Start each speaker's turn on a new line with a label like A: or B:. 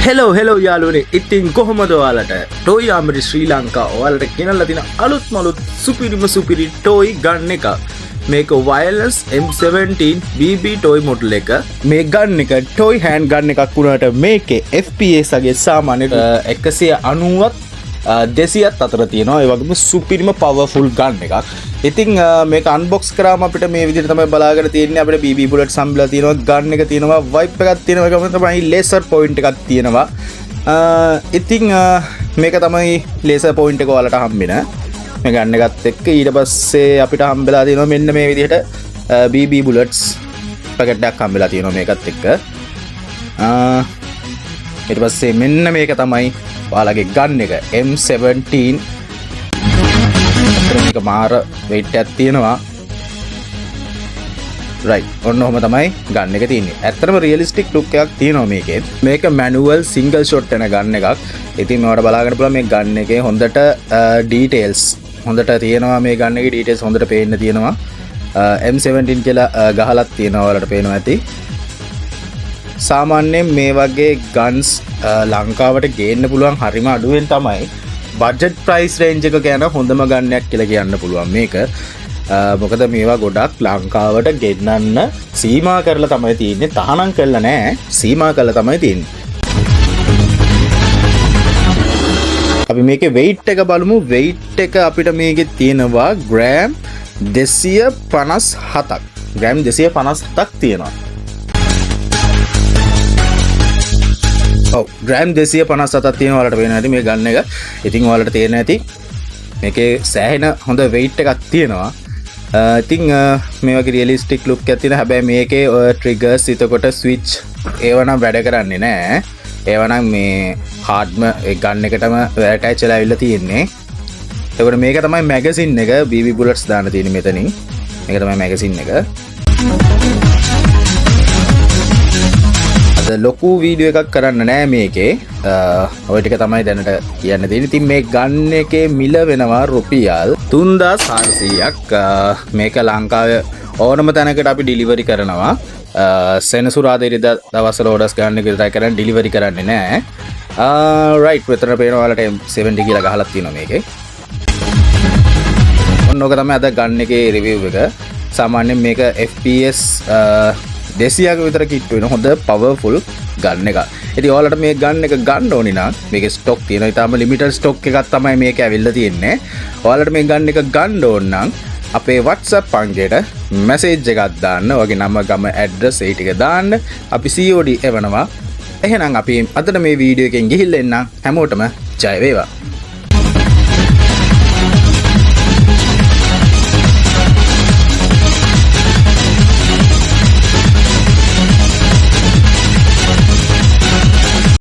A: Hello hello යාළුවනේ, ඉතින් කොහොමද ඔයාලට? ටොයි ආමරි ශ්‍රී ලංකා ඔයාලට ගෙනල්ලා තියෙන අලුත්ම අලුත් සුපිරිම සුපිරි ටොයි ගන් එක. මේක wireless M17 BB toy model එක. මේ ගන් එක ටොයි හෑන්ඩ් ගන් එකක් වුණාට මේකේ FPS අගේ සාමාන්‍ය 190ත් 200ත් අතර තියෙනවා. ඒ වගේම සුපිරිම පවර්ෆුල් ගන් එකක්. ඉතින් මේක අන්බොක්ස් කරාම අපිට මේ විදිහට තමයි බලාගෙන තියෙන්නේ. අපිට BB bullets හම්බෙලා තියෙනවා, ගන් එක තියෙනවා, වයිප් එකක් තියෙනවා, ඒකම තමයි ලේසර් පොයින්ට් එකක් තියෙනවා. ඉතින් මේක තමයි ලේසර් පොයින්ට් එක ඔයාලට හම්බෙන මේ ගන් එකත් එක්ක. ඊට පස්සේ අපිට හම්බෙලා තියෙනවා මෙන්න මේ විදිහට BB bullets packet එකක් හම්බෙලා තියෙනවා මේකත් එක්ක. ඊට පස්සේ මෙන්න මේක තමයි ඔයාලගේ ගන් එක, M17. අතර මේක මාර වෙයිට් එකක් තියෙනවා. රයිට්, ඔන්න ඔහොම තමයි ගන් එක තියෙන්නේ. ඇත්තටම රියලිස්ටික් ලුක් එකක් තියෙනවා මේකේ. මේක මැනුවල් සිංගල් ෂොට් එන ගන් එකක්. ඉතින් මේවට බලාගන්න පුළුවන් මේ ගන් එකේ හොඳට ඩීටේල්ස් හොඳට තියෙනවා. මේ ගන් එකේ ඩීටේල්ස් හොඳට පේන්න තියෙනවා. M17 කියලා ගහලක් තියෙනවා, ඔයාලට පේනවා ඇති. සාමාන්‍යයෙන් මේ වගේ ගන්ස් ලංකාවට ගේන්න පුළුවන් හරිම අඩුවෙන් තමයි. බජට් ප්‍රයිස් රේන්ජ් එක ගැන හොඳම ගන් එකක් කියලා කියන්න පුළුවන් මේක. මොකද මේවා ගොඩක් ලංකාවට ගෙන්නන්න සීමා කරලා තමයි තියෙන්නේ. තහනම් කරලා නෑ, සීමා කරලා තමයි තියෙන්නේ. අපි මේකේ වෙයිට් එක බලමු. වෙයිට් එක අපිට මේකේ තියෙනවා ග්‍රෑම් 257ක්. ග්‍රෑම් 257ක් තියෙනවා. ඔව්, ග්‍රෑම් 257ක් තියෙනවා. ඔයාලට පේනවා ඇති මේ ගන් එක. ඉතින් ඔයාලට තේරෙනවා ඇති මේකේ සෑහෙන හොඳ වෙයිට් එකක් තියෙනවා. ඉතින් මේ වගේ රියලිස්ටික් ලුක් එකක් තියෙන. හැබැයි මේකේ ඔය ට්‍රිගර්ස්, එතකොට ස්විච් ඒව නම් වැඩ කරන්නේ නෑ. ඒව නම් මේ හાર્ඩ්ම ඒ ගන් එකටම ඇටැච් වෙලා ඇවිල්ලා තියෙන්නේ. එතකොට මේක තමයි මැගසින් එක, BB bullets දාන්න තියෙන්නේ මෙතනින්. මේක තමයි මැගසින් එක. අද ලොකු වීඩියෝ එකක් කරන්න නෑ මේකේ. ඔය ටික තමයි දැනට කියන්න තියෙන්නේ. ඉතින් මේ ගන් එකේ මිල වෙනවා රුපියල් 3400ක්. මේක ලංකාවේ ඕනම තැනකට අපි ඩිලිවරි කරනවා. සෙනසුරාදා ඉරිදා දවස්වල ඕඩර්ස් ගන්න එක විතරයි කරන්නේ, ඩිලිවරි කරන්නේ නෑ. රයිට්, මෙතන පේනවා ඔයාලට M70 කියලා ගහලා තියෙනවා මේකේ. ඔන්න ඔක තමයි අද ගන් එකේ රිවිව් එක. සාමාන්‍යයෙන් මේක FPS 200ක විතර කිට්ටු වෙන හොඳ පවර්ෆුල් ගන් එකක්. ඉතින් ඔයාලට මේ ගන් එක ගන්න ඕනි නම් මේකේ ස්ටොක් තියෙනවා. ඊටාම ලිමිටඩ් ස්ටොක් එකක් තමයි මේක ඇවිල්ලා තියෙන්නේ. ඔයාලට මේ ගන් එක ගන්න ඕන නම් අපේ WhatsApp අංකයට මැසේජ් එකක් දාන්න. ඔයාගේ නම, ගම, ඇඩ්‍රස් ඒ ටික දාන්න. අපි COD එවනවා. එහෙනම් අපි අදට මේ වීඩියෝ එකෙන් ගිහිල්ලා එන්නම්. හැමෝටම ජය වේවා.